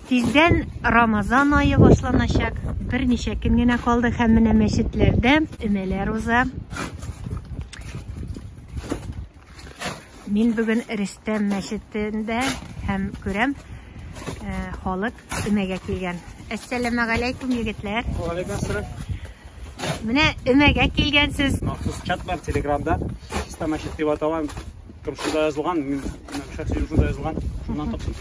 Тиздән Рамазан ае башланачак. Берничә көн генә калды һәм менә мәчетләрдә өмәләр уза. Мин бүген Рөстәм мәчетендә һәм күрәм, э, халык өмәгә килгән. Әссәламәгаләйкүм, егетләр. Валейкум ассалам. Менә өмәгә килгәнсез. Махсус чат бар Телеграмда. Чиста мәчет дип атала. Кем шунда язылган, мин шәхси шунда язылган. Шуннан таптым.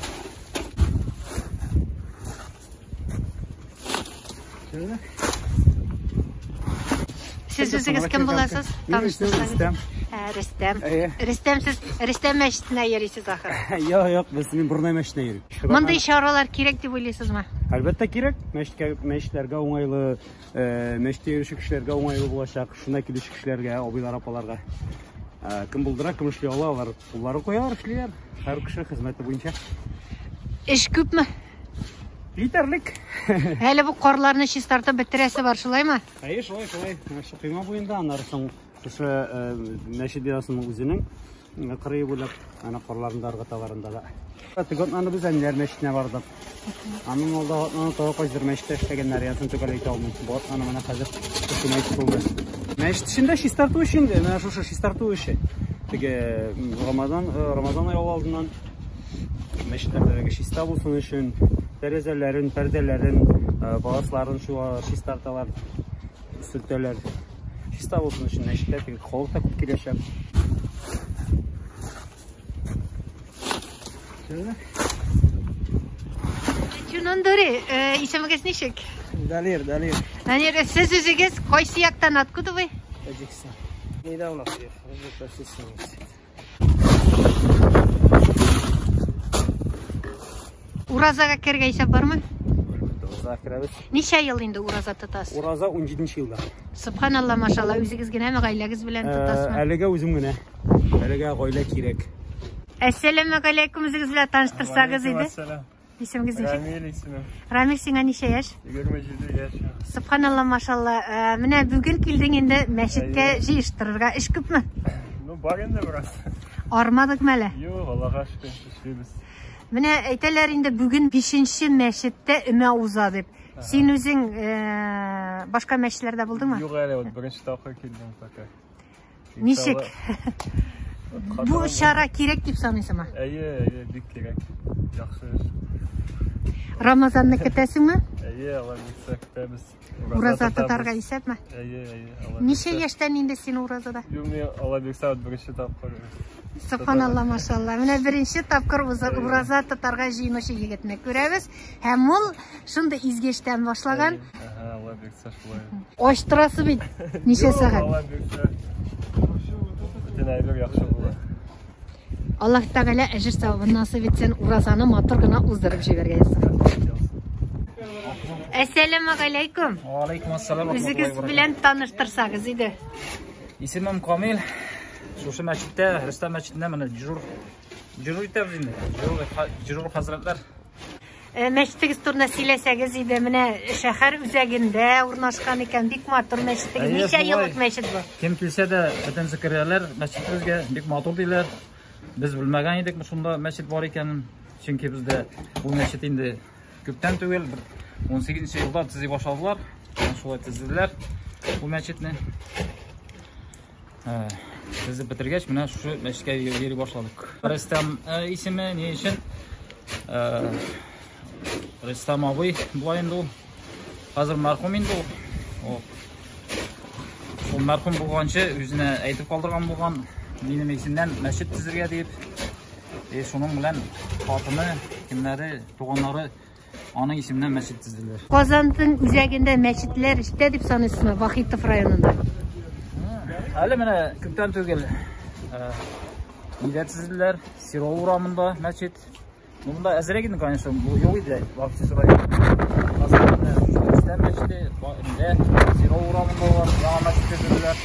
Сез үзегез кем буласыз? Таныштырсагыз. Рөстәм. Ә, Рөстәм. Рөстәм, сез Рөстәм мәчетенә йөрисез ахыры. Юк, юк, без мин Борнай мәчетенә йөрим. Мондый чаралар кирәк дип уйлыйсызмы? Әлбәттә кирәк. Мәчеткә, мәчетләргә уңайлы, э, мәчеткә йөрүче кешеләргә уңайлы булачак, шунда килүче кешеләргә, абыйлар, апаларга. Э, кем булдыра, кем эшли ала, алар кулларын куялар, эшлиләр. Һәр кеше хезмәте буенча. Эш күпме? Җитәрлек. Әле бу карларны чистартып бетерәсе бар, шулаймы? Әйе, шулай, шулай. Менә шул койма буенда, аннары соң шушы э, мәчет бинасының үзенең э, кырые буйлап ана карларын да ыргыталар анда да. Теге атнаны без әниләр мәчетенә бардык. Аннан алда атнаны тагы кайсыдыр мәчеттә эшләгәннәр, ясын төгәл әйтә алмыйм. Бу атнаны менә хәзер шушы мәчет булды. Мәчет эчендә чистарту эше инде, менә шушы чистарту эше. Теге Рамазан, э, Рамазан ае алдыннан мәчетләрдәге чиста булсын өчен тәрәзәләрен, пәрдәләрен, э, паласларын шуа чистарталар, сөртәләр. Чиста булсын өчен мәчеттә теге халык та күп киләчәк. Чунондори, э, исемегез ничек? Далир, Далир. Данир, сез үзегез кайсы яктан, откуда вы? Таджикистан. Недавно приехал, уже почти 7 месяцев. Уразага керергә исәп бармы? Уразага керәбез. Ничә ел инде ураза тотасыз? Ураза 17 елда. Субханалла, машалла, үзегез генәме, гаиләгез белән Э, тотасызмы? Әлегә үзем генә. Әлегә гаилә кирәк. Әссәламегаләйкүм, үзегез белән таныштырсагыз иде. Исемегез ничек? Рамил исемем. Рамил, сиңа ничә яшь? 27 яшь. Субханалла, машалла. Э, менә бүген килдең инде мәчеткә җыештырырга. Эш күпме? Ну, бар инде бераз. Армадыкмы әле? Юк, Аллага шөкер, эшлибез. Менә әйтәләр инде бүген 5 мәчеттә өмә уза дип. Син үзең э, башка мәчетләрдә булдыңмы? Юк әле, вот беренче тапкыр килдем пока. Ничек? Бу чара кирәк дип саныйсыңмы? Әйе, әйе, бик кирәк. Яхшы эш. Рамазанны көтәсеңме? Әйе, Алла бирсә көтәбез. Ураза тотарга исәпме? Әйе, әйе. Алла Ничә бирсә. яшьтән инде син уразада? Юк, мин Алла бирсә вот беренче тапкыр. Субханалла, машалла. Менә беренче тапкыр ураза тотарга җыенучы егетне күрәбез. Һәм ул шундый изге эштән башлаган. Ага, Алла бирсә шулай. Ач торасы бит. Ничә сәгать? Алла бирсә. Бөтен әйбер яхшы була. Аллаһ Тәгалә әҗер савабын насыйп итсен, уразаны матур гына уздырып җибәргә язсын. Әссәламу галәйкүм. Алейкум ассалам. Үзегез белән таныштырсагыз иде. Исемем Камил. Шушы мәчеттә, Рөстәм мәчетендә менә дежур дежур итәбез инде. Дежур дежур хәзрәтләр. Э, мәчетегез турында сөйләсәгез иде. Менә шәһәр үзәгендә урнашкан икән, бик матур мәчетегез. Әйе, Ничә шулай. еллык мәчет бу? Кем килсә дә, бөтенесе керәләр мәчетебезгә, бик матур диләр. Без белмәгән идек шунда мәчет бар икәнен. Чөнки бездә бу мәчет инде күптән түгел, бер 18 елда төзи башладылар. Шулай төзеделәр бу мәчетне. Э, төзеп бетергәч, менә шушы мәчеткә йөри башладык. Рөстәм э, исеме ни өчен? Э, Рөстәм абый була инде ул. Хәзер мәрхүм инде ул. Ул мәрхүм булганчы үзенә әйтеп калдырган булган, минем исемнән мәчет төзергә дип. И шуның белән хатыны, кемнәре, туганнары Аның исеменнән мәчет төзеделәр. Казанның үзәгендә мәчетләр эштә дип саныйсызмы, Вахитов районында? Әле менә күптән түгел э, нидә төзеделәр? Сирол урамында мәчет. Ну, монда әзрәк инде, конечно, бу юк иде, вообще сорай. Хәзер менә Рөстәм мәчете, нидә Сирол урамында бар, яңа мәчет төзеделәр.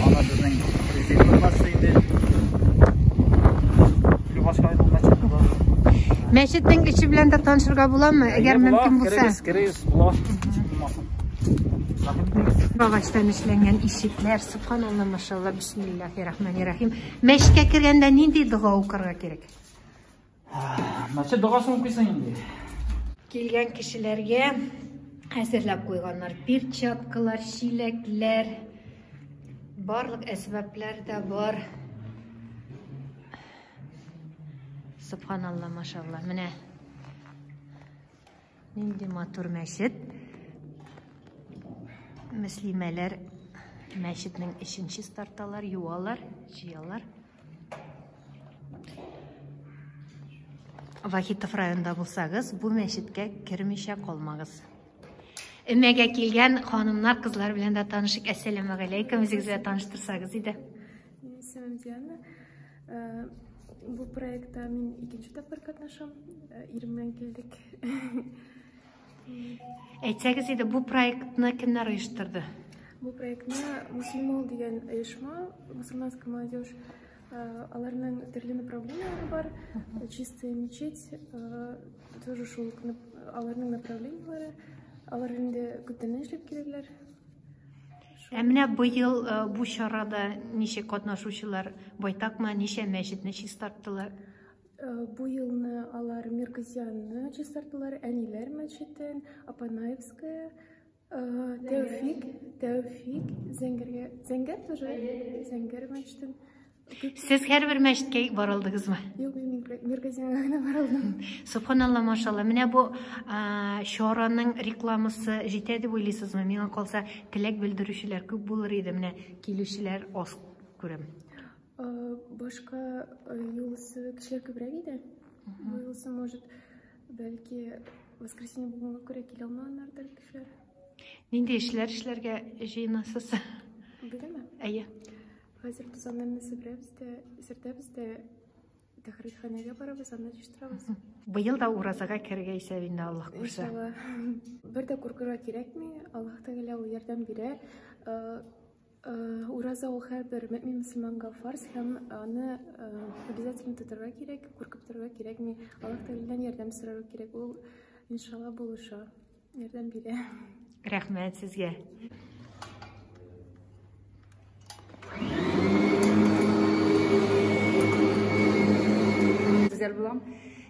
Аны безнең президент башчы инде. Килеп ачкан мәчет була. Мәчетнең эче белән дә танышырга буламы, әгәр мөмкин булса? Керегез, керегез, була. Ничек булмасын. Рәхим итегез. Агачтан эшләнгән ишекләр, субханалла, машалла, бисмиллахи рахмани рахим. Мәчеткә кергәндә нинди дога укырга кирәк? Мәчет догасын укыйсың инде. Килгән кешеләргә әзерләп куйганнар перчаткалар, чиләкләр, барлык әсбаплар да бар. Субханалла, машалла. Менә нинди матур мәчет. Мөслимәләр мәчетнең эчен чистарталар, юалар, җыялар. Вахитов районында булсагыз, бу мәчеткә кермичә калмагыз. Өмәгә килгән ханымнар, кызлар белән дә танышыйк. Әссәламегаләйкүм, үзегез белән таныштырсагыз иде. Минем исемем Диана. Бу проектта мин икенче тапкыр катнашам. Ирем белән килдек. Әйтсәгез иде, бу проектны кемнәр оештырды? Бу проектны Муслимол дигән оешма, мусульманская молодежь, аларның төрле направлениеләре бар. Чистая мечеть, тоже шул аларның направлениеләре. Алар инде күптәннән эшләп киләләр. Ә менә быел бу чарада ничек катнашучылар байтакмы, ничә мәчетне чистарттылар? Бу елны алар Миргазиянны чистарттылар, Әниләр мәчетен, Апанаевская, Тәүфик, Тәүфик, Зәңгәргә, Зәңгәр тоже, Зәңгәр мәчетен. Сез һәрбер мәчеткә бара алдыгызмы? Юк, мин Миргазиянга гына бара алдым. Субханалла, машалла. Менә бу чараның рекламасы җитә дип уйлыйсызмы? Миңа калса, теләк белдерүчеләр күп булыр иде. Менә килүчеләр аз күрәм. Башка юлысы кешеләр күбрәк иде. Бу юлысы, может, бәлки воскресенье булганга күрә килә алмаганнардыр кешеләр. Нинди эшләр эшләргә җыенасыз? Бүгенме? Әйе. Хәзер тузаннарны себерәбез дә, сөртәбез дә, тәһарәтханәгә барабыз, анда җыештырабыз. Быел да уразага керергә исәп инде, Аллаһ кушса. Иншалла. Бер дә куркырга кирәкми, Аллаһ Тәгалә ул ярдәм бирә. Ураза ул һәрбер мөэмин мөселманга фарз һәм аны обязательно тотарга кирәк, куркып торырга кирәкми. Аллаһ Тәгаләдән ярдәм сорарга кирәк. Ул иншалла булыша, ярдәм бирә. Рәхмәт сезгә. Гүзәл булам.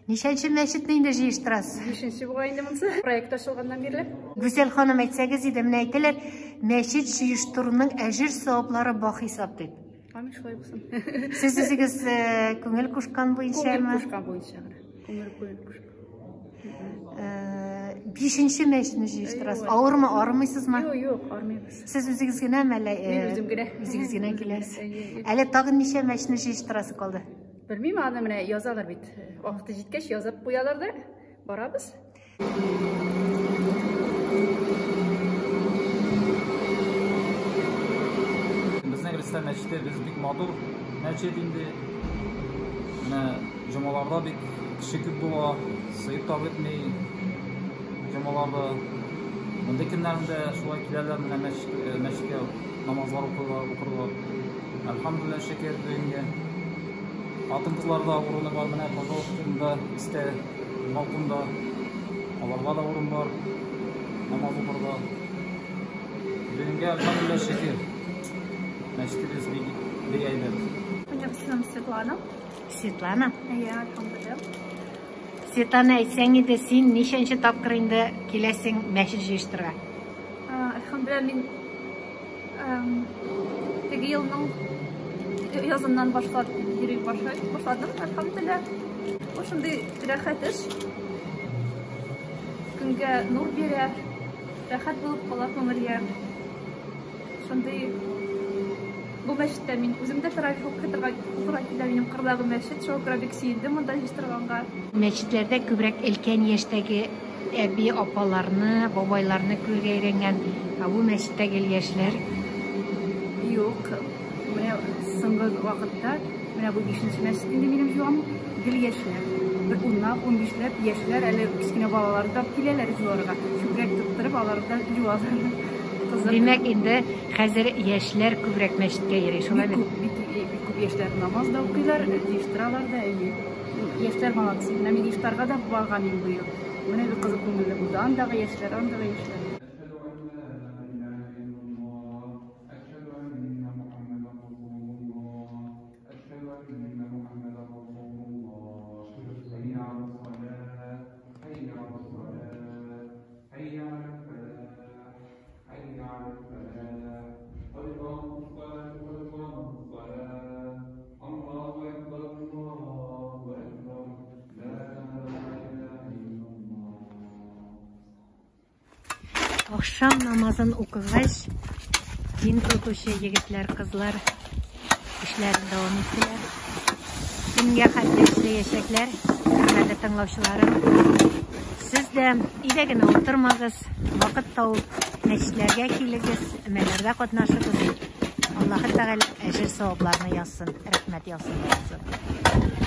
Ничәнче мәчетне инде җыештырасыз? Бишенче була инде монысы. Проект ачылганнан бирле. Гүзәл ханым, әйтсәгез иде, менә әйтәләр, мәчет җыештыруның әҗер саваплары бахисап дип. Амин, шулай булсын. Сез үзегез күңел кушкан буенчамы? Күңел кушкан буенча гына. Күңел кушкан. Бишенче мәчетне җыештырасыз. Авырмы, армыйсызмы? Юк, юк, армыйбыз. Сез үзегез генәме әллә? Мин үзем генә. Үзегез генә киләсез. Әле тагын ничә мәчетне җыештырасы калды? Белмим, аны менә язалар бит. Вакыты җиткәч язып куялар да, барабыз. Безнең Рөстәм мәчете без бик матур мәчет инде. Менә җомаларда бик кеше күп була, сыеп та бетми җомаларда. Мондый көннәрендә шулай киләләр менә мәчеткә намазлар укырга, укырга. Әлхәмдүлилләһ, шөкер бүгенгә. Хатын-кызларда урыны бар, менә пожалуйста, монда истә, балконда. Аларга да урын бар. Намаз укырга. Бүгенгә әлхәмдүлилләһ, шөкер. Мәчетебез бик бик әйбәт. Минем исемем Светлана. Светлана? Әйе, әлхәмдүлилләһ. Светлана, әйтсәң иде, син ничәнче тапкыр инде киләсең мәчет җыештырырга? Әлхәмдүлилләһ, мин теге елның языннан башлап йөри башладым, әлхәмдүлилләһ. Бу шундый рәхәт эш. Көнгә нур бирә, рәхәт булып кала күңелгә. Шундый бу мәчеттә мин үзем дә тәравих укырга киләм, минем кырдагы мәчет, шуңа күрә бик сөендем монда җыештырганга. Мәчетләрдә күбрәк өлкән яшьтәге әби, апаларны, бабайларны күрергә өйрәнгән. Ә бу мәчеттә гел яшьләр. Юк, менә соңгы вакытта, менә бу бишенче мәчет инде минем җуам, гел яшьләр. Бер унлап, унбишләп яшьләр әле кечкенә балалар да киләләр җуарга. Чүпрәк тоттырып, алар да җуалар. Кызык. Димәк, инде хәзер яшьләр күбрәк мәчеткә йөри, шулай Бик бит? күп, бик, бик күп яшьләр намаз да укыйлар, җыештыралар да, әйе. Яшьләр молодцы. Менә мин ифтарга да барган идем быел. Менә бик кызык күңелле булды. Андагы яшьләр, андагы яшьләр. Ахшам намазын укыгач, дин тотучы егетләр, кызлар эшләрен дәвам иттеләр. Төнгә хәтле эшләячәкләр, хөрмәтле тыңлаучыларым. Сез дә өйдә генә утырмагыз, вакыт табып мәчетләргә килегез, өмәләрдә катнашыгыз. Аллаһы Тәгалә әҗер савапларны язсын, рәхмәт яусын.